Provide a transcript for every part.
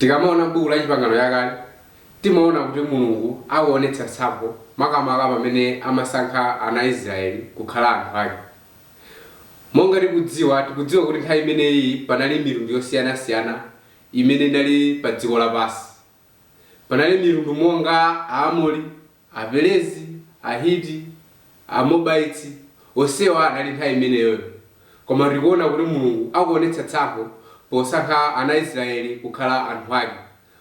Tikamaona buku la Chipangano Chakale, timaona kuti Mulungu akuonetsa tsankho, makamaka pamene amasankha ana a Israeli kukhala anthu ake. Monga tikudziwa, tikudziwa kuti nthawi imeneyi panali mitundu yosiyanasiyana imene inali pa dziko lapansi. Panali mitundu monga Aamori, Aperezi, Ahiti, Amobaitsi, onsewa anali nthawi imeneyoyo. Koma tikuona kuti Mulungu akuonetsa tsankho posankha ana a Israeli kukhala anthu ake.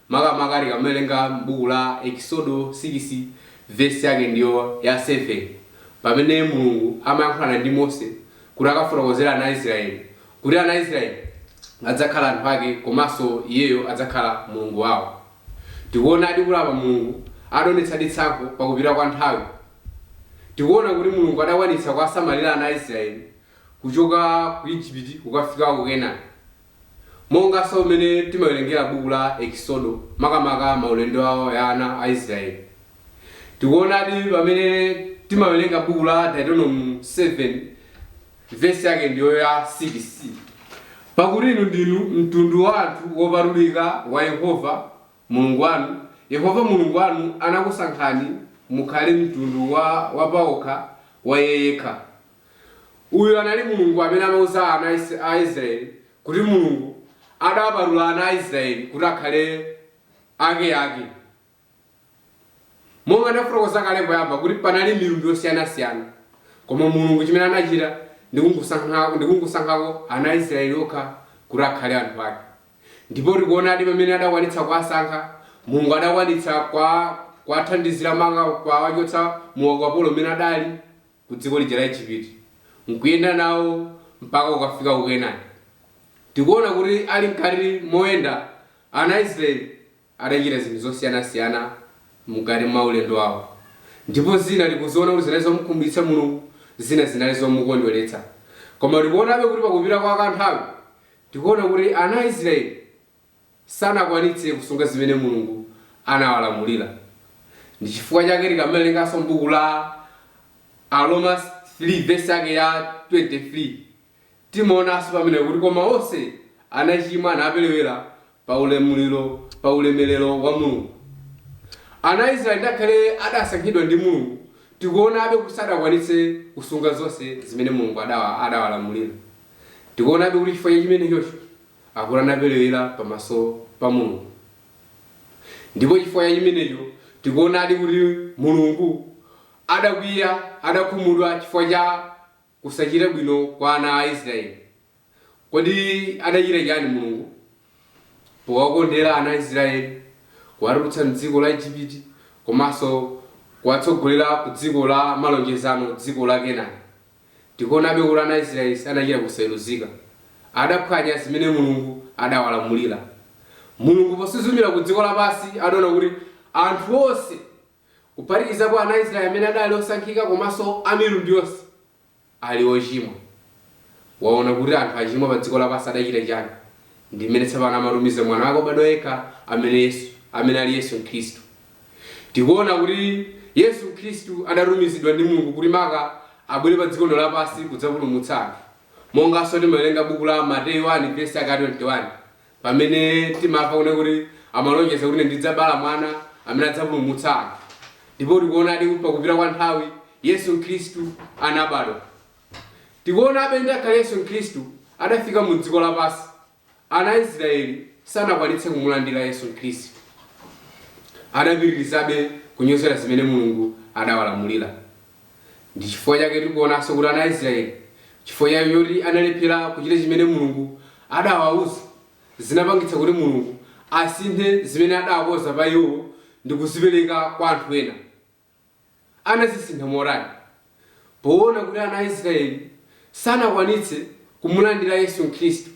Makamaka tikamawerenga m'buku la Ekisodo 6 vesi yake ndiyo ya 7, pamene Mulungu amayankhulana ndi Mose kuti akafotokozere ana a Israeli kuti ana a Israeli adzakhala anthu ake komanso iyeyo adzakhala Mulungu wawo. Tikuonadi kuti apa Mulungu adaonetsadi tsankho pakupita kwa nthawi. Tikuona kuti Mulungu adakwanitsa kuwasamalira ana a Israeli kuchoka ku Egypt kukafika ku Kenani. Monganso mmene timawerengera buku la Ekisodo, makamaka maulendo awo ya ana a Israeli. Tikuonadi pamene timawerenga buku la Deuteronomy 7 vesi yake ndiyo ya 6. Pakuti inu ndinu mtundu wa anthu wopatulika wa Yehova Mulungu wanu, Yehova Mulungu wanu anakusankhani mukhale mtundu wa wapawokha wa Iye yekha. Uyu anali Mulungu amene amauza ana a Israeli kuti Mulungu adawapatula ana a Israeli kuti akhale ake ake. Monga ndafotokoza kale poyamba kuti panali mitundu yosiyanasiyana, koma Mulungu chimene anachita ndikungosankhako ana a Israeli okha kuti akhale anthu ake. Ndipo tikuonadi pamene adakwanitsa kuwasankha, Mulungu adakwanitsa kuwathandizira maka kuwachotsa mu ukapolo umene adali ku dziko lija la Ejipiti, nkuyenda nawo mpaka kukafika ku Kenani. Tikuona kuti ali mkati moyenda, ana a Israeli adachita zinthu zosiyanasiyana mkati mwa ulendo wawo. Ndipo zina tikuziona kuti zinali zomukhumudwitsa Mulungu, zina zinali zomukondweretsa. Koma tikuonabe kuti pakupita kwa kanthawi, tikuona kuti ana a Israeli sanakwanitse kusunga zimene Mulungu anawalamulira. Ndi chifukwa chake tikamawerenganso m'buku la Aroma 3 vesi yake ya 23, timaonanso pamenepo kuti koma onse anachimwa naperewera pa ulamuliro pa ulemerero wa Mulungu. Ana a Israeli ngakhale adasankhidwa ndi Mulungu, tikuonabe kuti sadakwanitse kusunga zonse zimene Mulungu adawalamulira. Tikuonabe kuti chifukwa cha chimenechocho akuti anaperewera pamaso pa Mulungu. Ndipo chifukwa cha chimenecho tikuonadi kuti Mulungu adakwiya, adakhumudwa chifukwa cha kusachita bwino kwa ana a Israeli. Kodi adachita chiyani Mulungu powakondera ana a Israeli, kuwatulutsa m'dziko la Ejipiti komanso kuwatsogolera ku dziko la malonjezano, dziko la Kenani? Tikuonabe kuti ana a Israeli anachita kusaweruzika. Adaphwanya zimene Mulungu adawalamulira. Mulungu posuzumira ku dziko lapansi adaona kuti anthu onse, kuphatikizapo ana a Israeli amene adali osankhika komanso a mitundu yonse, ali ochimwa. Waona kuti anthu achimwa pa dziko lapansi adachita chani? Ndi mmene tsopano amatumiza mwana wake obadwa yekha amene Yesu, amene ali Yesu Khristu. Tikuona kuti Yesu Khristu adatumizidwa ndi Mulungu kuti maka abwere pa dziko lino lapansi kudzapulumutsa anthu. Monganso timawerenga buku la Mateyu 1 vesi yake ya 21 pamene timamva kunena kuti amalonjeza kuti ine ndidzabala mwana amene adzapulumutsa anthu. Ndipo tikuonadi kuti pakupita kwa nthawi Yesu Khristu anabadwa. Tikuonabe ngakhale Yesu Khristu adafika mu dziko lapansi, ana a Israeli sanakwanitse kumulandira Yesu Khristu. Adapitirizabe kunyozera zimene Mulungu adawalamulira. Ndi chifukwa chake tikuonanso kuti ana a Israeli, chifukwa chake choti analephera kuchita chimene Mulungu adawauza, zinapangitsa kuti Mulungu asinthe zimene adakonza pa iwowo ndi kuzipereka kwa anthu ena. Anazisintha motani? Poona kuti ana a Israeli sanakwanitse kumulandira Yesu Khristu.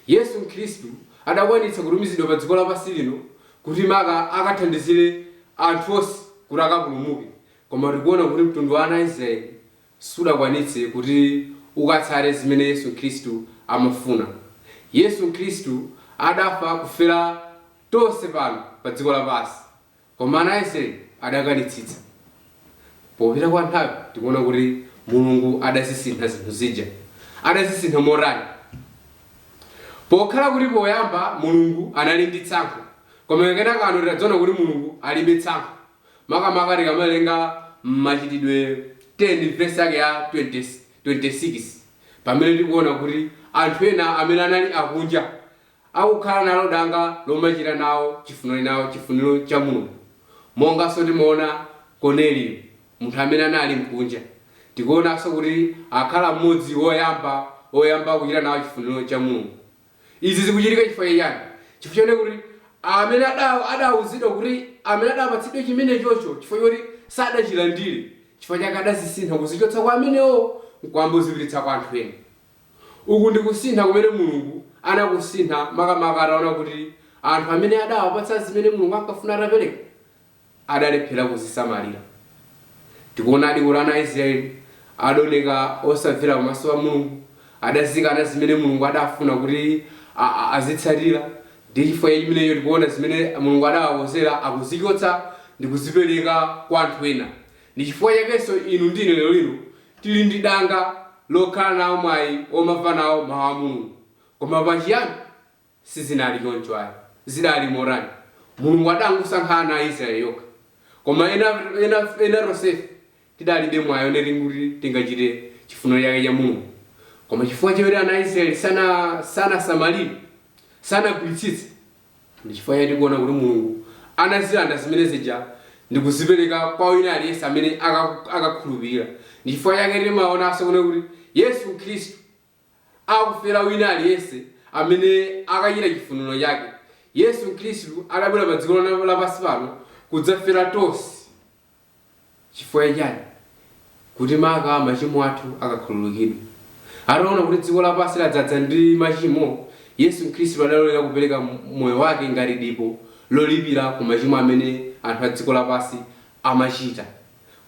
Yesu Khristu adakwanitsa kutumizidwa pa dziko lapansi lino kuti maka akathandizire anthu onse kuti akapulumuke. Koma tikuona kuti mtundu wa ana a Israeli sudakwanitse kuti ukatsate zimene Yesu Khristu amafuna. Yesu Khristu adafa kufera tonse pano pa dziko lapansi. Koma ana a Israeli adakanitsitsa. Popita kwa nthawi tikuona kuti Mulungu adazisintha zinthu zija. Adazisintha motani? Pokhala kuti poyamba Mulungu anali ndi tsankho. Koma kenakano tidzaona kuti Mulungu alibe tsankho, makamaka tikamawerenga Machitidwe 10 vesi yake ya 20, 26, pamene tikuona kuti anthu ena amene anali akunja akukhala nalo danga lomachita nawo chifuniro nawo chifuniro cha Mulungu. Monganso timaona Korneliyo, munthu amene anali mkunja, tikuonanso kuti akhala mmodzi woyamba woyamba kuchita nawo chifuniro cha Mulungu. Izi zikuchitika chifukwa chiyani? Chifukwa chonena kuti amene adauzidwa kuti amene adapatsidwa chimene chocho, chifukwa choti sadachilandire, chifukwa chake adazisintha kuzichotsa kwa amenewo nkuyamba kuzipititsa kwa anthu ena. Uku ndi kusintha kumene Mulungu anakusintha, makamaka ataona kuti anthu amene adawapatsa zimene Mulungu ankafuna atapereka adalephera kuzisamalira. Tikuonadi kuti ana a Israeli adaoneka osamvera pamaso pa Mulungu, adazikana zimene Mulungu adafuna kuti azitsatira. Ndi chifukwa chimenecho tikuona zimene Mulungu adawakonzera akuzichotsa ndi kuzipereka kwa anthu ena. Ndi chifukwa chakenso inu ndi ine lero lino tili ndi danga lokhala nawo mwayi womamva nawo mawu a Mulungu. Koma pachiyambi sizinali choncho ayi. Zidali motani? Mulungu adangosankha ana a Israeli yokha. Koma ena tonsefe tidalibe mwayi onena kuti tingachite chifuniro chake cha Mulungu. Koma chifukwa choti ana a Israeli sanasamalire, sanagwiritsitse, ndi chifukwa chake tikuona kuti Mulungu anazilanda zimene zija ndi kuzipereka kwa wina aliyense amene akakhulupirira. Ndi chifukwa chake timaonanso kunena kuti Yesu Khristu akufera wina aliyense amene akachita chifuniro chake. Yesu Khristu adabwera pa dziko lapansi pano kudzafera tonse. Chifukwa chani? Kuti maka machimo athu akakhululukidwe. Ataona kuti dziko lapansi ladzadza ndi machimo, Yesu Khristu adalolera kupereka moyo wake ngati dipo lolipira ku machimo amene anthu a dziko lapansi amachita,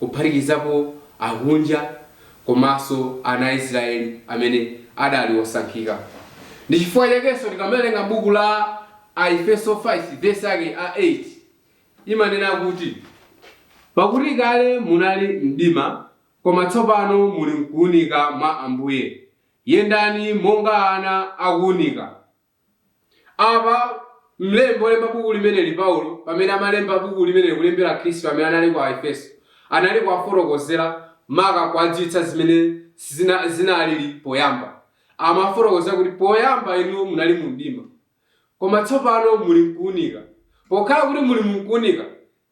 kuphatikizapo akunja komanso ana a Israeli amene adali osankhika. Ndi chifukwa chakenso tikamawerenga buku la Aefeso 5 vesi yake a 8 imanena kuti, Pakuti kale munali mdima, koma tsopano muli m'kuunika mwa Ambuye. Yendani monga ana a kuunika. Apa, mlembi wolemba buku limeneli, Paulo, pamene amalemba buku limeneli kulembera Akhristu amene anali ku Aefeso, anali kuwafotokozera, maka kuwadziwitsa zimene zinalili poyamba. Amafotokozera kuti poyamba inuyo munali mu mdima, koma tsopano muli m'kuunika. Pokhala kuti muli m'kuunika,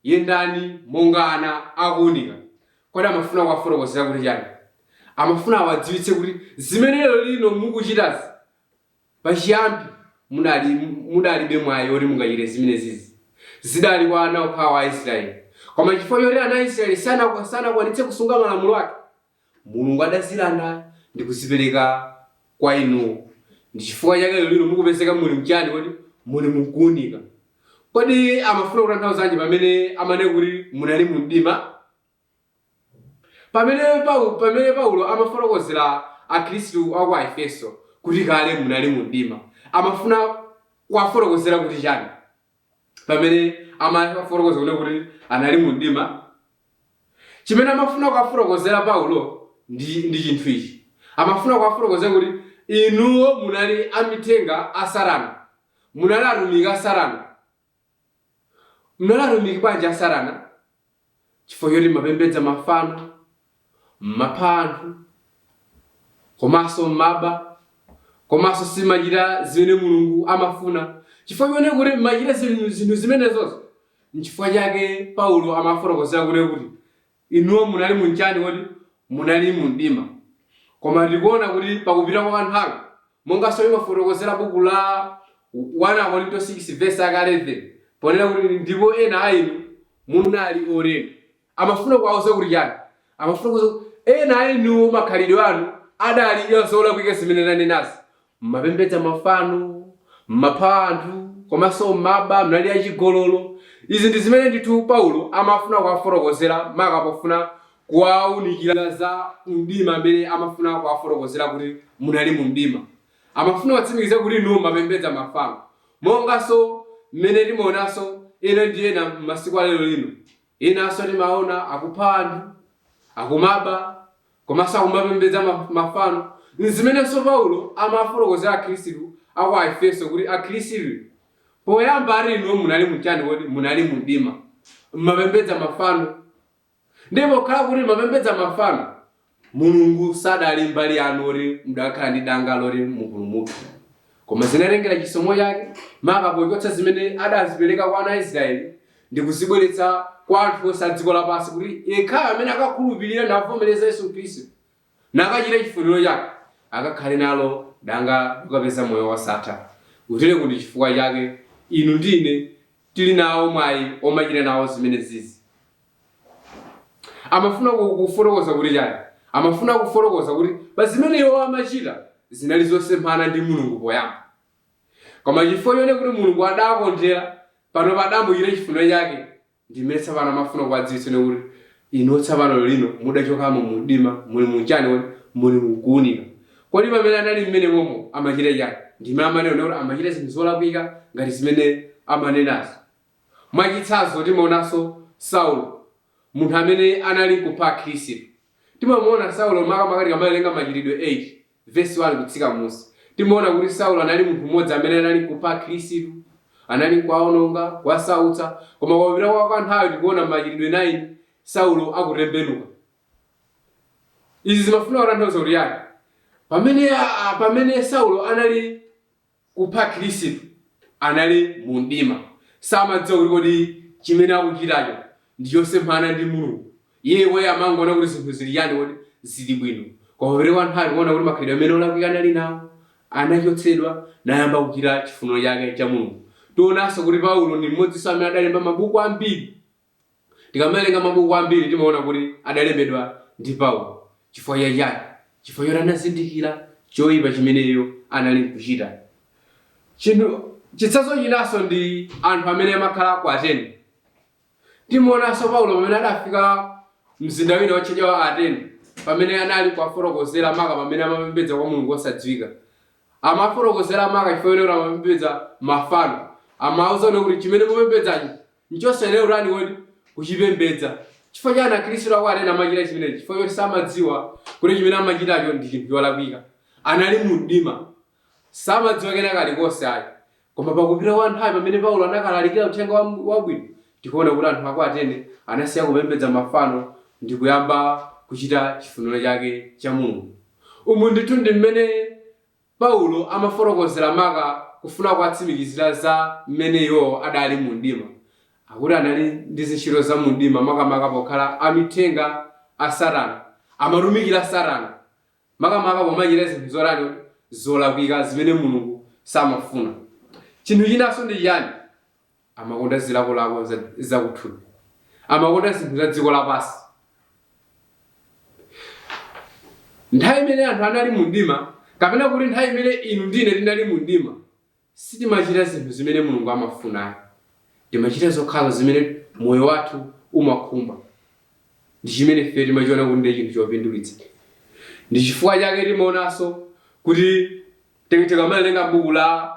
yendani monga ana a kuunika. Kodi amafuna kuwafotokozera kuti chani? Amafuna awadziwitse kuti zimene lero lino mukuchitazi, pachiyambi mudalibe mwayi woti mungachite zimenezizi. Zidali kwa ana okhawo a Israeli. Koma chifukwa choti ana a Israeli sanakwanitse kusunga malamulo ake, Mulungu adazilanda ndi kuzipereka kwa inuwo. Ndi chifukwa chake lero lino mukupezeka muli mchani kodi? Muli mukuunika. Kodi amafuna kutanthauzanji pamene amanena kuti munali mu mdima? Pamene Paulo amafotokozera Akhristu a ku Aefeso kuti kale munali mu mdima, amafuna kuwafotokozera kuti chani? Pamene amafotokoza kunena kuti anali mu mdima, chimene amafuna kuwafotokozera Paulo ndi chinthu ichi. Amafuna kuwafotokozera kuti inuwo munali amithenga a Satana, munali atumiki a Satana. Munali atumiki bwanji a Satana? Chifukwa choti mmapembedza mafano, mmapha anthu, komanso mmaba, komanso simmachita zimene Mulungu amafuna. Chifukwa chonena kuti mmachita zinthu zimenezozo, nchifukwa chake Paulo amafotokozera kunena kuti inuwo munali mu nchani kodi? Munali mu mdima. Koma tikuona kuti pakupita kwa kanthawi, monganso limafotokozera buku la 1 Akorinto 6 vesi yake 11, ponena kuti ndipo ena a inu munali otero. Amafuna kuwauza kuti chani? Amafuna kuwauza kuti ena a inuwo makhalidwe anu adali zolakwika zimene tanenazi. Mmapembedza mafano, mmapha anthu, komanso mmaba, munali achigololo. Izi ndi zimene ndithu Paulo amafuna kuwafotokozera maka pofuna kuwaunikira za mdima amene amafuna kuwafotokozera kuti munali mu mdima. Amafuna kuwatsimikiza kuti inuwo mmapembedza mafano. Monganso mmene timaonanso ena ndi ena m'masiku a lero lino. Enanso timaona akupha anthu, akumaba, komanso akumapembedza mafano. N'zimenenso Paulo amafotokozera Akhristu a ku Aefeso kuti, Akhristu, Poyamba ati inuyo munali muchani kodi? Munali mumdima, mmapembedza mafano. Ndipo pokhala kuti mmapembedza mafano, Mulungu sadali mbali yanu oti mudakhala ndi danga loti mupulumuke. Koma zinatengera chisomo chake, maka pochotsa zimene adazipereka kwa ana a Israeli ndi kuzibweretsa kwa anthu onse a dziko lapansi kuti yekhayo amene akakhulupirira navomereza Yesu Khristu nakachita chifuniro chake akakhale nalo danga lokapeza moyo wosatha. Kutereku ndi chifukwa chake inu ndi ine tili nawo mwayi omachita nawo zimenezizi. Amafuna kufotokoza kuti chani? Amafuna kufotokoza kuti pa zimene iwo amachita zinali zosemphana ndi Mulungu poyamba. Koma chifukwa chonena kuti Mulungu adawakondera, panopa adamuchita chifuniro chake, ndi mmene tsapano amafuna kuwadziwitsa kuti inu tsapano lero lino mudachokamo mu mdima, muli mu chani kodi? Muli mu kuunika. Kodi pamene anali mmenemomo amachita chani? Ndi mmene amanena kuti amachita zinthu zolakwika ngati zimene amanenazo. Mwachitsanzo, timaonanso Saulo, munthu amene anali kupha Akhristu. Timamuona Saulo makamaka tikamawerenga Machitidwe 8, vesi 1 kutsika m'munsi. Timaona kuti Saulo anali munthu mmodzi amene anali kupha Akhristu, anali kuwaononga, kuwasautsa. Koma kupita kwa kanthawi tikuona m'Machitidwe 9 Saulo akutembenuka. Izi zimafuna kutanthauza kuti chani? Pamene Saulo anali kupha Akhristu anali mu mdima. Samadziwa kuti kodi chimene akuchitacho ndi chosemphana ndi Mulungu. Iye kwa iye amangoona kuti zinthu zili chani kodi? Zili bwino. Koma pakupita kwa nthawi tikuona kuti makhalidwe amene olakwika anali nawo anachotsedwa nayamba kuchita chifuniro chake cha Mulungu. Tionanso kuti Paulo ndi mmodzinso amene adalemba mabuku ambiri. Tikamawerenga mabuku ambiri timaona kuti adalembedwa ndi Paulo. Chifukwa cha chani? Chifukwa choti anazindikira choipa chimene iyeyo anali nkuchita. Chinthu chitsanzo chinanso ndi anthu amene amakhala ku Atene. Timaonanso Paulo pamene adafika mzinda wina wotchedwa wa Atene, pamene anali kuwafotokozera maka pamene amapembedza kwa Mulungu wosadziwika. Amafotokozera maka chifukwa chonena kuti amapembedza mafano. Amawauza kuti chimene mupembedzachi Nchosayenera kutani kodi? Kuchipembedza. Chifukwa chani Akhristu aku Atene amachita chimenechi? Chifukwa choti samadziwa kuti chimene amachitacho ndi chinthu cholakwika. Anali mu mdima. Samadziwa kena kalikonse ayi. Koma pakupita kwa nthawi pamene Paulo anakalalikira uthenga wabwino, tikuona kuti anthu aku Atene anasiya kupembedza mafano ndi kuyamba kuchita chifuniro chake cha Mulungu. Umu ndithu ndi mmene Paulo amafotokozera maka kufuna kuwatsimikizira za mmene iwowo adali mu mdima. Akuti anali ndi zintchito za mu mdima makamaka pokhala amithenga a Satana. Amatumikira Satana makamaka pomachita zinthu zotani? Zolakwika zimene Mulungu samafuna. Chinthu chinanso ndi chiyani? Amakonda zilakolako zakuthupi. Amakonda zinthu za dziko lapansi. Nthawi imene anthu anali mu mdima, kapena kuti nthawi imene inu ndi ine tinali mu mdima, sitimachita zinthu zimene Mulungu amafuna ayi. Timachita zokhazo zimene moyo wathu umakhumba. Ndi chimene ife timachiona kuti ndiye chinthu chopindulitsa. Ndi chifukwa chake timaonanso kuti tikamawerenga buku la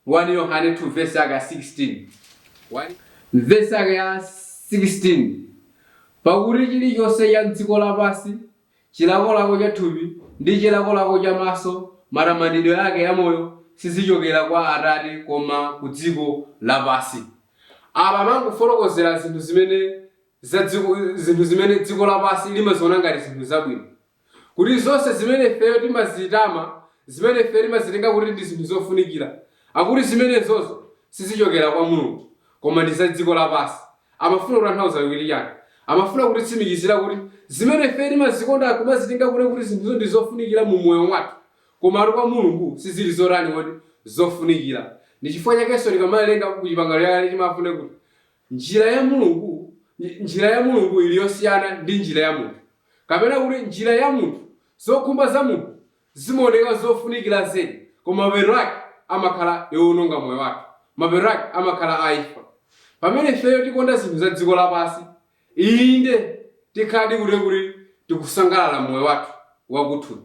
1 Yohane 2 vesi yake ya 16. Vesi yake ya 16. Pakuti chilichonse cha m'dziko lapansi, chilakolako cha thupi, ndi chilakolako cha maso, matamandidwe ake a moyo, sizichokera kwa Atate, koma ku dziko lapansi. Apa amangofotokozera zinthu zimene za dziko, zinthu zimene dziko lapansi limaziona ngati zinthu zabwino. Kuti zonse zimene ifeyo timazitama, zimene ifeyo timazitenga kuti ndi zinthu zofunikira, akuti zimenezozo sizichokera kwa Mulungu, koma ndi za dziko lapansi. Amafuna kutanthauza kuti chani? Amafuna kutitsimikizira kuti zimene ifeyo timazikonda kumazitenga kuti kuti zinthuzo ndi zofunikira mu moyo mwathu, komatu kwa Mulungu sizili zotani kodi? Zofunikira. Ndi chifukwa chakenso tikamawerenga ku Chipangano Chakale chimafuna kuti Njira ya Mulungu, njira ya Mulungu ili yosiyana ndi njira ya munthu. Kapena kuti njira ya munthu, zokhumba za munthu zimaoneka zofunikira zedi, koma mapeto ake amakhala yowononga moyo wathu. Mapeto ake amakhala a imfa. Pamene ifeyo tikonda zinthu za dziko lapansi, inde tikhaladi kuti kuti tikusangalala moyo wathu wakuthupi,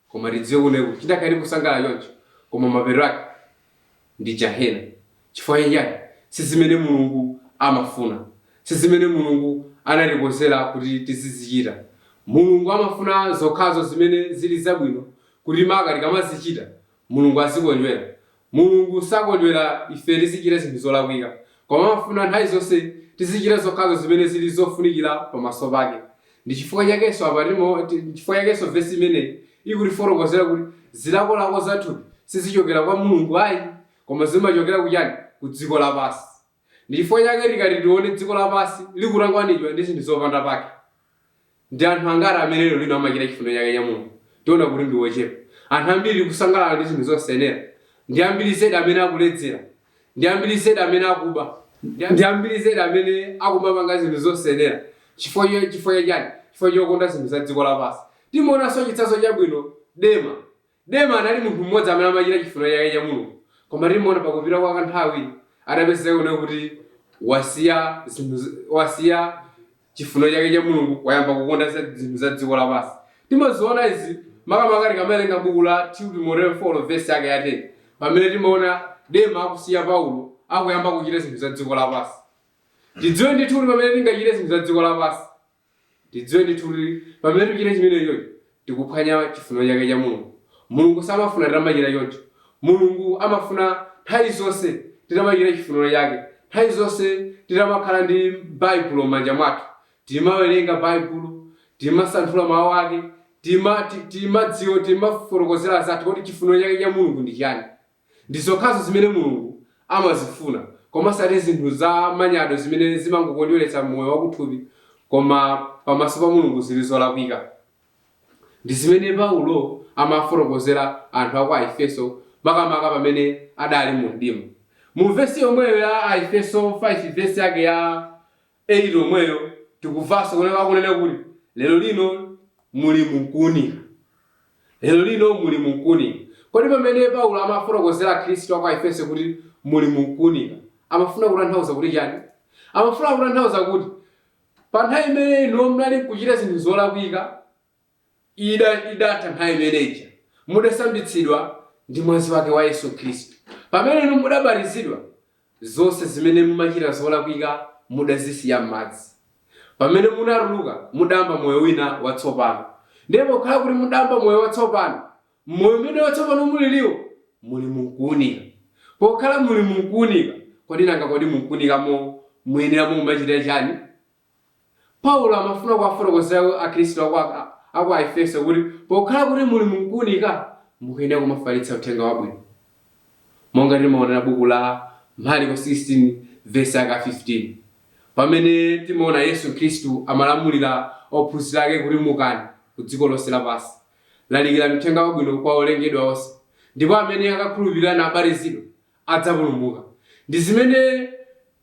Koma tidziwe kunena kuti tingakhale tikusangalala choncho, koma mapeto ake ndi jahena. Chifukwa cha chiyani? Si zimene Mulungu amafuna. Si zimene Mulungu anatikonzera kuti tizizichita. Mulungu amafuna zokhazo zimene zili zabwino kuti maka tikamazichita, Mulungu azikondwera. Mulungu sakondwera ife tizichita zinthu zolakwika, koma amafuna nthawi zonse tizichita zokhazo zimene zili zofunikira pamaso pake. Ndi chifukwa chakenso apa chifukwa chakenso vesi imeneyi ikutifotokozera kuti zilakolako za thupi sizichokera kwa Mulungu ayi, koma zimachokera kuchani? Ku dziko lapansi. Ndi chifukwa chake tikati tione dziko lapansi likutangwanidwa ndi zinthu zopanda pake. Ndi anthu angati amene lero lino amachita chifuniro chake cha Mulungu? Tiona kuti ndi ochepa. Anthu ambiri kusangalala ndi zinthu zosayenera. Ndi ambiri zedi amene akuledzera. Ndi ambiri zedi amene akuba. Ndi ambiri zedi amene akumapanga zinthu zosayenera. Chifukwa chachani? Chifukwa chokonda zinthu za dziko lapansi. Timaonanso chitsanzo chabwino Dema. Dema anali munthu mmodzi amene amachita chifuniro chake cha Mulungu. Koma timaona pakupita kwa kanthawi adapezeka kunena kuti wasiya zinthu wasiya chifuniro chake cha Mulungu, wayamba kukonda zinthu za dziko lapansi. Timaziona izi makamaka tikamawerenga buku la 2 Timoteo 4 vesi yake ya 10, pamene timaona Dema akusiya Paulo, akuyamba kuchita zinthu za dziko lapansi. Tidziwe ndithu kuti pamene tingachite zinthu za dziko lapansi, tidziwe ndithu kuti pamene tikuchita chimenecho tikuphwanya chifuniro chake cha Mulungu. Mulungu samafuna titamachita choncho. Mulungu amafuna nthawi zonse titamachita chifuniro chake, nthawi zonse titamakhala ndi Baibulo m'manja mwathu, timawerenga Baibulo, timasanthula mawu ake, timadziwa, timafotokozera anzathu kuti chifuniro chake cha Mulungu ndi chiyani. Ndi zokhazo zimene Mulungu amazifuna, koma osati zinthu za manyado zimene zimangokondweretsa moyo wakuthupi, koma pamaso pa Mulungu zili zolakwika. Ndi zimene Paulo amafotokozera anthu a ku Aefeso makamaka pamene adali mu mdima. Mu vesi yomweyo ya Aefeso 5 vesi yake ya 8 yomweyo tikumvanso kunena akunena kuti lero lino muli mukuunika. Lero lino muli mukuunika. Kodi pamene Paulo amafotokozera Akhristu a ku Aefeso kuti muli mukuunika, amafuna kutanthauza kuti chani? Amafuna kutanthauza kuti pa nthawi imene inuyo munali nkuchita zinthu zolakwika, idatha nthawi imene ija. Mudasambitsidwa ndi mwazi wake wa Yesu Khristu. Pamene inu mudabatizidwa, zonse zimene mumachita zolakwika mudazisiya m'madzi. Pamene munatuluka, mudayamba moyo wina watsopano. Ndiye pokhala kuti mudayamba moyo watsopano, m'moyo umene watsopano muliliwo, muli mukuunika. Pokhala muli mukuunika, kodi nanga kodi mukuunikamo muyenera mumachita chani? Paulo amafuna kuwafotokozera Akhristu a ku Aefeso kuti pokhala kuti muli mukuunika, mukuyenera kumafalitsa uthenga wabwino. Monga timaonera buku la Marko 16 vesi yake 15, pamene timaona Yesu Khristu amalamulira ophunzira ake kuti mukani ku dziko lonse lapansi, lalikirani uthenga wabwino kwa olengedwa onse, ndipo amene akakhulupirira nabatizidwa adzapulumuka. Ndi zimene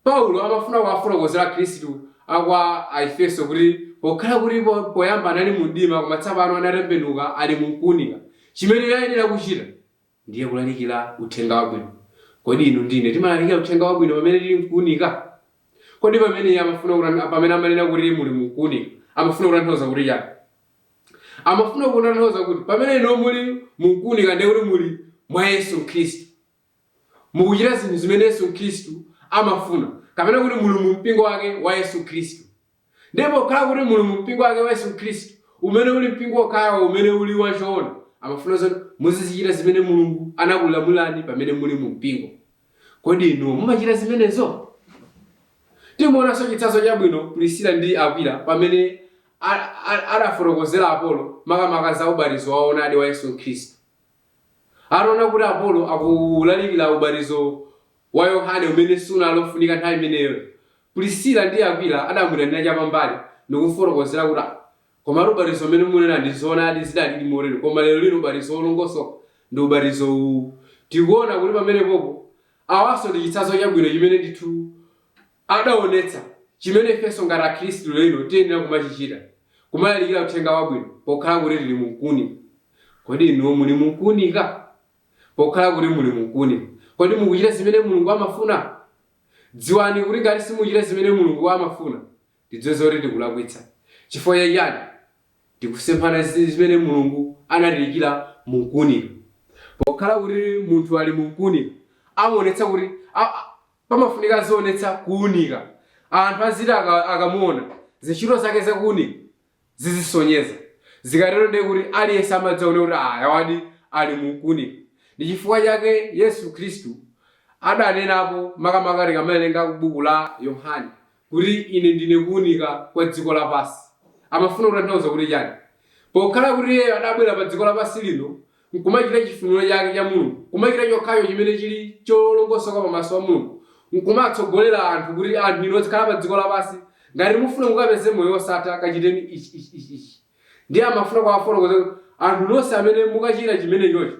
Paulo amafuna kuwafotokozera Akhristu a kwa Aefeso kuti pokhala kuti poyamba anali mu mdima koma tsapano anatembenuka ali mu kuunika, chimene ayenera kuchita ndiye kulalikira uthenga wabwino. Kodi inu ndi ine timalalikira uthenga wabwino pamene tili mkuunika? Kodi pamene iye amafuna pamene amanena kuti muli mukuunika, amafuna kutanthauza kuti chani? Amafuna kutanthauza kuti pamene inu muli mukuunika ndiye kuti muli mwa Yesu Khristu. Mukuchita zinthu zimene Yesu Khristu amafuna, kapena kuti muli mu mpingo wake wa Yesu Khristu. Ndiye pokhala kuti muli mu mpingo wake wa Yesu Khristu, umene uli mpingo wokhawo umene uli wachoona, amafuna zoti muzizichita zimene Mulungu anakulamulani pamene muli mu mpingo. Kodi inu mumachita zimenezo? Timaonanso chitsanzo chabwino Prisila ndi Akwila pamene adafotokozera Apolo makamaka za ubatizo waonadi wa Yesu Khristu. Ataona kuti Apolo akulalikira ubatizo wa Yohane umene sunali ofunika nthawi imeneyo, Prisila ndi Akwila adamuitanira chapambali ndikumufotokozera kuti, Ah, komatu ubatizo umene munena ndi zoonadi zidalidi motero, koma lero lino ubatizo wolongosoka ndi ubatizo uwu. Tikuona kuti pamenepopo awanso ndi chitsanzo chabwino chimene ndithu adaonetsa, chimene ifenso ngati Akhristu lero lino tiyenera kumachichita, kumalalikira uthenga wabwino pokhala kuti tili mu kuunika. Kodi inuyo muli mu kuunika? Pokhala kuti muli mu kuunika, kodi mukuchita zimene Mulungu amafuna? Dziwani kuti ngati simuchita zimene Mulungu amafuna, tidziwe zoti tikulakwitsa. Chifukwa chachani? Tikusemphana ndi zimene Mulungu anatiikira mu kuunika. Pokhala kuti munthu ali mu kuunika, amaonetsa kuti pamafunika azionetsa kuunika. Anthu aziti akamuona, zintchito zake za kuunika zizisonyeza. Zikatero ndiye kuti aliyense amadzaona kuti ah, awadi ali mu kuunika. Ndi chifukwa chake Yesu Khristu adanenapo, makamaka tikamawerenga buku la Yohane, kuti ine ndine kuunika kwa dziko lapansi. Amafuna kutanthauza kuti chani? Pokhala kuti iyeyo adabwera pa dziko lapansi lino nkumachita chifuniro chake cha Mulungu, kumachita chokhacho chimene chili cholongosoka pamaso pa Mulungu, nkumatsogolera anthu kuti anthu inu ozikhala pa dziko lapansi, ngati mufuna mukapeze moyo wosatha, kachiteni ichi, ichi, ichi, ichi. Ndiye amafuna kuwafotokozera kuti anthu nonse amene mukachita chimenechocho,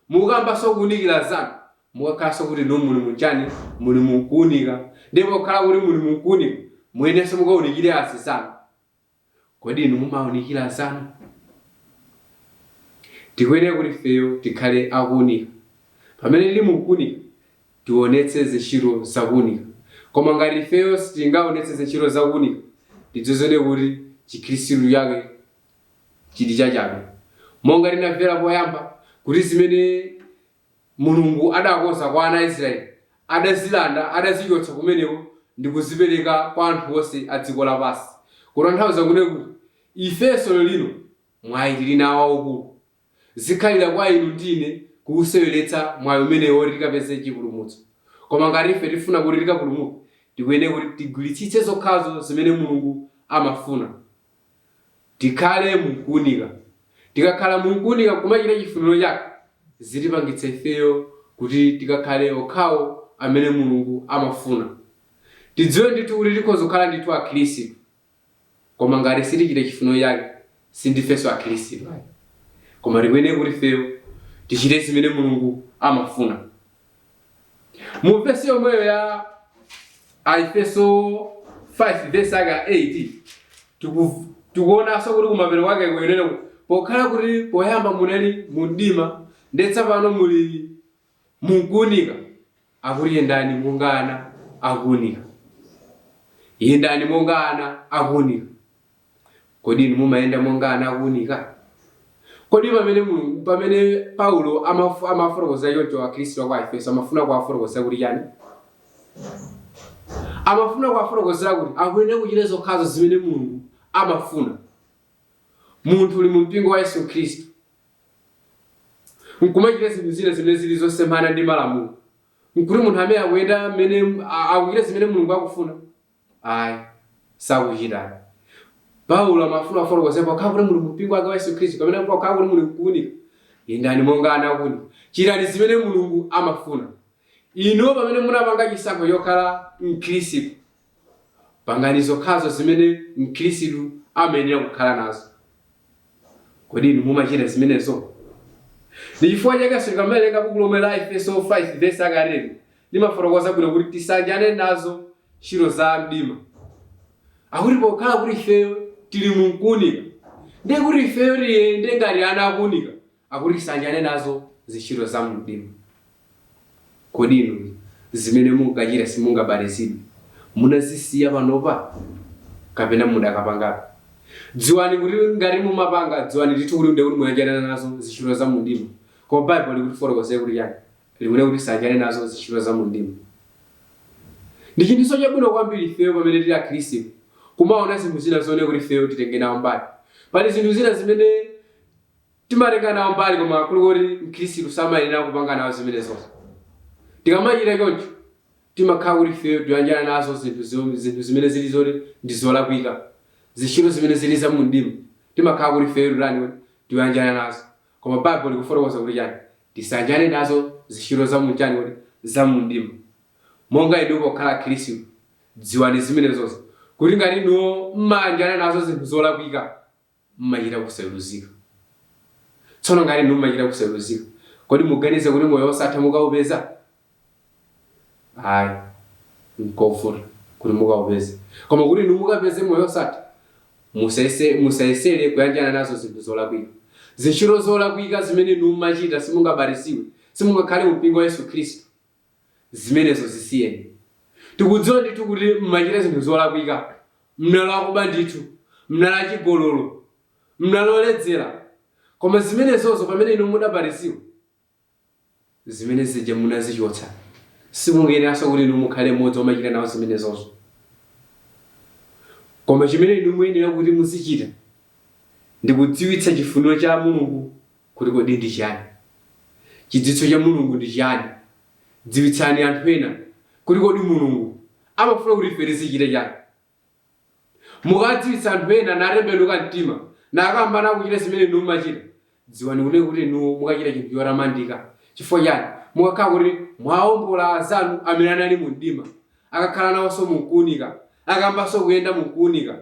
mukayambanso kuunikira anzanu, mukakhalanso kuti inu muli mu chani? Muli mu kuunika. Ndiye pokhala kuti muli mu kuunika, muyeneranso mukaunikire azinzanu. Kodi inu mumaunikira anzanu? Tikuyenera kuti ifeyo tikhale akuunika. Pamene tili mu kuunika, tionetse zintchito za kuunika. Koma ngati ifeyo sitingaonetse zintchito za kuunika, tidziwe kuti Chikhristu chake chili chachabe. Monga tinamvera poyamba kuti zimene Mulungu adakonza kwa ana a Israeli, adazilanda, adazichotsa kumeneko ndi kuzipereka kwa anthu onse a dziko lapansi. Kutanthauza kunena kuti ifenso lero lino mwayi tili nawo waukulu. Zikhalira kwa inu ndi ine kuuseweretsa mwayi umenewo woti tikapeze chipulumutso. Koma ngati ife tifuna kuti tikapulumuke, tikuyenera kuti tigwiritsitse zokhazo zimene Mulungu amafuna. Tikhale mu kuunika. Tikakhala mu kuunika nkumachita chifuniro chake, zitipangitsa ifeyo kuti tikakhale okhawo amene Mulungu amafuna. Tidziwe ndithu kuti tikhoza kukhala ndithu Akhristu, koma ngati sitichita chifuniro chake, sindifenso Akhristu ayi. Koma tikuyenera kuti ifeyo tichite zimene Mulungu amafuna. Mu vesi yomweyo ya Aefeso 5 vesi yake ya 8 tikuonanso kuti kumapeto kwake kuyenera kuti pokhala kuti poyamba munali mu mdima ndiye tsopano muli mukuunika, akuti yendani monga ana akuunika. Yendani monga ana akuunika. Kodi inu mumayenda monga ana akuunika? Kodi pamene Mulungu, pamene Paulo amafotokozera choncho Akhristu a ku Aefeso, amafuna kuwafotokozera kuti chani? Amafuna kuwafotokozera kuti akuyenera kuchita zokhazo zimene Mulungu amafuna. Munthu uli mu mpingo wa Yesu Khristu nkumachita zinthu zina zimene zili zosemphana ndi malamulo, nkuti munthu amene akuyenda mmene akuchita zimene Mulungu akufuna? Ayi, sakuchita. Paulo amafuna kufotokozera pokhala kuti muli mu mpingo wake wa Yesu Khristu kapena pokhala kuti muli mkuunika, yendani monga ana akuunika. Chitani zimene Mulungu amafuna. Inuyo pamene munapanga chisankho chokhala Mkhristu, pangani zokhazo zimene Mkhristu amayenera kukhala nazo. Kodi inu mumachita zimenezo? Ndi chifukwa chakenso tikamawerenga buku lomwe la Aefeso 5 vesi yake ya 10 limafotokoza bwino kuti tisayanjane nazo ntchito za mdima. Akuti pokhala kuti ifeyo tili mu kuunika, ndiye kuti ifeyo tiyende ngati ana akuunika, akuti tisayanjane nazo zintchito za mdima. Kodi inu zimene munkachita simungabatizidwe munazisiya panopa kapena mudakapangabe? Dziwani kuti ngati mumapanga, dziwani ndithu kuti ndiye kuti muyanjana nazo zintchito za mumdima. Koma Baibulo likutifotokozera kuti chani? Likunena kuti tisayanjane nazo zintchito za mumdima. Ndi chinthuso chabwino kwambiri ifeyo pamene tili Akhristu kumaona zinthu zina zonena kuti ifeyo titenge nawo mbali. Pali zinthu zina zimene timatenga nawo mbali koma kuli koti Mkhristu samayenera kupanga nawo zimenezozo. Tikamachita choncho timakhala kuti ifeyo tiyanjana nazo zinthu zimene zili zoti ndi zolakwika, zintchito zimene zili za mumdima, timakhala kuti ifeyo tutani kodi? Tiyanjana nazo. Koma Baibulo likufotokoza kuti chani? Tisayanjane nazo zintchito za munchani kodi? Za mumdima. Monga inu pokhala Akhristu, dziwani zimenezozo kuti ngati inuyo mmayanjana nazo zinthu zolakwika, mumachita kusaweruzika. Tsono ngati inu mumachita kusaweruzika, kodi muganiza kuti moyo wosatha mukaupeza? Ayi, nkovuta kuti mukaupeze. Koma kuti inu mukapeze moyo wosatha, musayesere kuyanjana nazo zinthu zolakwika. Zintchito zolakwika zimene inu mumachita simungabatizidwe, simungakhale mu mpingo wa Yesu Khristu. Zimenezo zisiyeni. Tikudziwa ndithu kuti mmachita zinthu zolakwika. Mnali akuba ndithu. Mnali achigololo. Mnali oledzera. Koma zimenezozo pamene inu mudabatizidwa, zimene zija munazichotsa. Simukuyeneranso kuti inu mukhale mmodzi womachita nawo zimenezozo. Koma chimene inu muyenera kuti muzichita ndi kudziwitsa chifuniro cha Mulungu kuti kodi ndi chiyani. Chidziwitso cha Mulungu ndi chiyani? Dziwitsani anthu ena kuti kodi Mulungu amafuna kuti ife tizichita chani. Mukadziwitsa anthu ena natembenuka mtima nakamba nakuchita zimene inu mumachita, dziwani kunena kuti inuwo mukachita chinthu chotamandika. Chifukwa chani? Mukakhala kuti mwaombola azanu amene anali mu mdima, akakhala nawonso munkuunika, akambanso kuyenda munkuunika.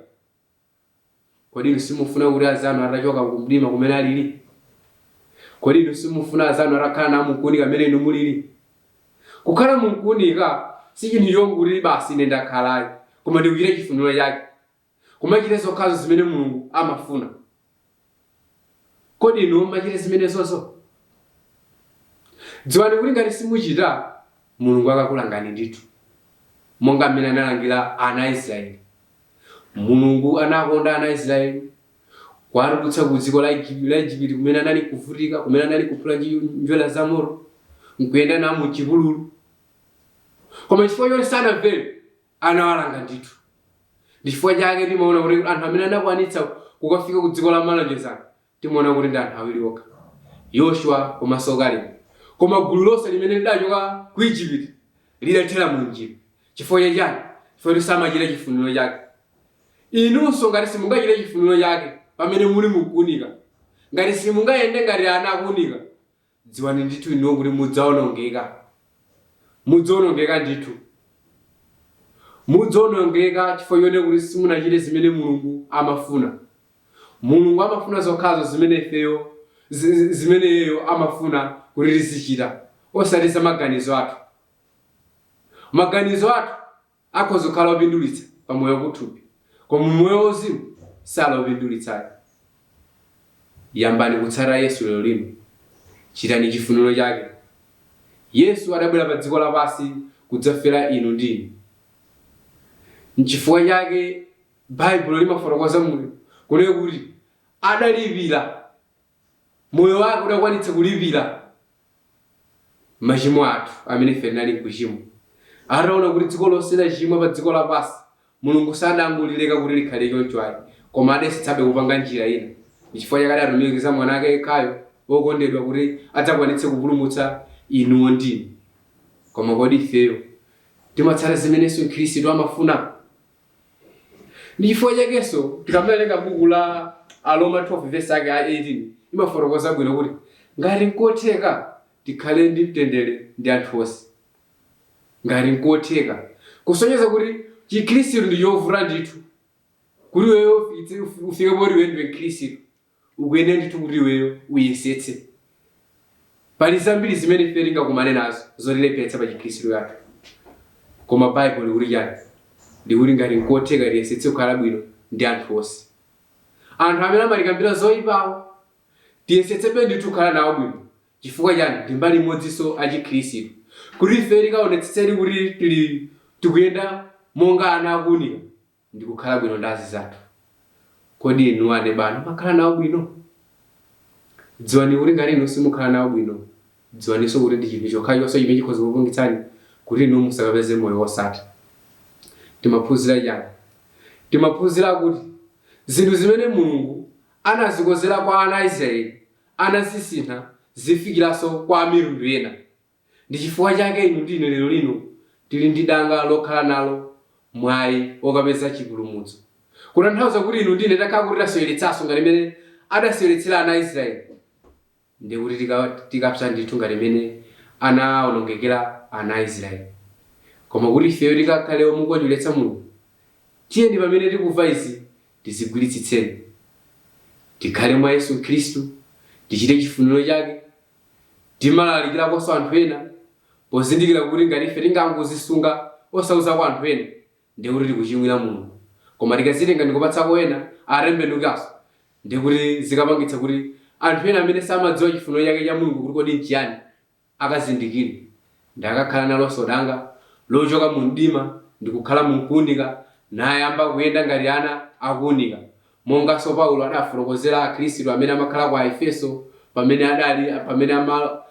Kodi inu simufuna kuti azanu atachoka ku mdima kumene alili? Kodi inu simufuna azanu atakhala nawo munkuunika mmene inu mulili? Kukhala munkuunika si chinthu chonguti basi ine ndakhala ayi, koma ndikuchita chifuniro chake. Kumachita zokhazo zimene Mulungu amafuna. Kodi inu mumachita zimenezozo? Dziwani kuti ngati simuchita, Mulungu akakulangani ndithu, monga mmene analangira ana a Israeli. Mulungu anakonda ana a Israeli, kuwatulutsa ku dziko la Ejipiti kumene anali kuvutika, kumene anali kuphula njerwa za moto, nkuyenda nawo mu chipululu. Koma chifukwa choti sanamvere, anawalanga ndithu. Ndi chifukwa chake timaona kuti anthu amene anakwanitsa kukafika ku dziko la malonjezano timaona kuti ndi anthu awiri okha, Yoshua komanso Kalebe. Koma gulu lonse limene lidachoka ku Ijipiti lidathera mu njira. Chifukwa cha chani? Chifukwa choti samachita chifuniro chake. Inunso ngati simungachite chifuniro chake pamene muli mukuunika, ngati simungayende ngati ana akuunika, dziwani ndithu inuwo kuti mudzaonongeka. Mudzaonongeka ndithu. Mudzaonongeka chifukwa chonena kuti simunachite zimene Mulungu amafuna. Mulungu amafuna zokhazo zimene ifeyo zimene iyeyo amafuna kuti tizichita, osati za maganizo athu. Maganizo athu akhoza kukhala opindulitsa pa moyo wakuthupi, koma mu moyo wauzimu sali opindulitsayi. Yambani kutsata Yesu lero lino. Chitani chifuniro chake. Yesu adabwera pa dziko lapansi kudzafera inu ndi ine. Nchifukwa chake Baibulo limafotokoza bwino kunena kuti adalipira moyo wake udakwanitsa kulipira machimo athu amene ife tinali nkuchimwa. Ataona kuti dziko lonse lachimwa pa dziko lapansi, Mulungu sadangolileka kuti likhale choncho ayi, koma adayesetsabe kupanga njira ina. Ndi chifukwa chake adatumiza mwana wake yekhayo wokondedwa kuti adzakwanitse kupulumutsa inuwo ndi ine. Koma kodi ifeyo timatsata zimene Yesu Khristu amafuna? Ndi chifukwa chakenso tikamawerenga buku la Aroma 12 vesi yake ya 18 imafotokoza bwino kuti ngati nkotheka tikhale ndi mtendere ndi anthu onse. Ngati nkotheka. Kusonyeza kuti Chikhristu ndi chovuta ndithu. Kuti iweyo ufike poti iwe ndiwe Mkhristu, ukuyenera ndithu kuti iweyo uyesetse. Pali zambiri zimene ife tingakumane nazo zotilepheretsa pa Chikhristu chathu. Koma Baibulo likuti chani? Likuti ngati nkotheka tiyesetse kukhala bwino ndi anthu onse. Anthu amene amatikambira zoipawo, tiyesetsebe ndithu kukhala nawo bwino. Chifukwa chani? Ndi mbali imodzinso a Chikhristu. Kuti ife tikaonetsetsedi kuti tili tikuyenda monga ana akuunika, ndi kukhala bwino ndi azizathu. Kodi inu aneba anu mumakhala nawo bwino? Dziwani kuti ngati inu simukhala nawo bwino, dziwaninso kuti ndi chinthu chokhachonso chimene chikhoza kukupangitsani kuti inu musakapeze moyo wosatha. Timaphunzira chani? Timaphunzira kuti zinthu zimene Mulungu anazikonzera kwa ana a Israeli anazisintha zifikiranso kwa amitundu ena. Ndi chifukwa chake inu ndi ine lero lino tili ndi danga lokhala nalo mwayi wokapeza chipulumutso. Kutanthauza kuti inu ndi ine takhala kuti taseweretsanso ngati mmene adaseweretsera ana a Israeli, ndiye kuti tikapsa ndithu ngati mmene anaonongekera ana a Israeli. Koma kuti ifeyo tikakhale omukondweretsa Mulungu, tiyeni pamene tikumva izi tizigwiritsitseni. Tikhale mwa Yesu Khristu, tichite chifuniro chake. Timalalikirakonso anthu ena, pozindikira kuti ngati ife tingangozisunga osauzako anthu ena, ndiye kuti tikuchimwira Mulungu. Koma tikazitenga ndikupatsako ena atembenukanso, ndiye kuti zikapangitsa kuti anthu ena amene samadziwa chifuniro chake cha Mulungu kuti kodi nchiyani, akazindikire, ndi akakhala nalonso danga lochoka mu mdima ndi kukhala mu nkuunika, nayamba kuyenda ngati ana akuunika, monganso Paulo adafotokozera Akhristu amene amakhala ku Aefeso pamene adali pamene ama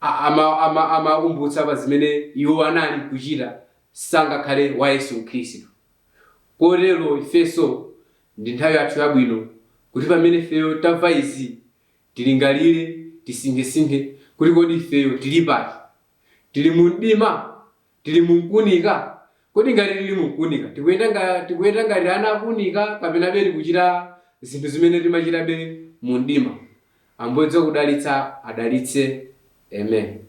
ama ama amakumbutsa pa zimene iwo anali kuchita sangakhale wa Yesu Khristu. Kotero ifenso ndi nthawi yathu yabwino kuti pamene ifeyo tamva izi, tilingalire, tisinkhesinkhe Kuti kodi ifeyo tili pati? Tili mu mdima? Tili mu mkunika? Kodi ngati tili mu mkunika, tikuyenda nga tikuyenda ngati ana akuunika kapenabe tikuchita zinthu zimene timachitabe mu mdima? Ambuye dzakudalitsa adalitse. Amen.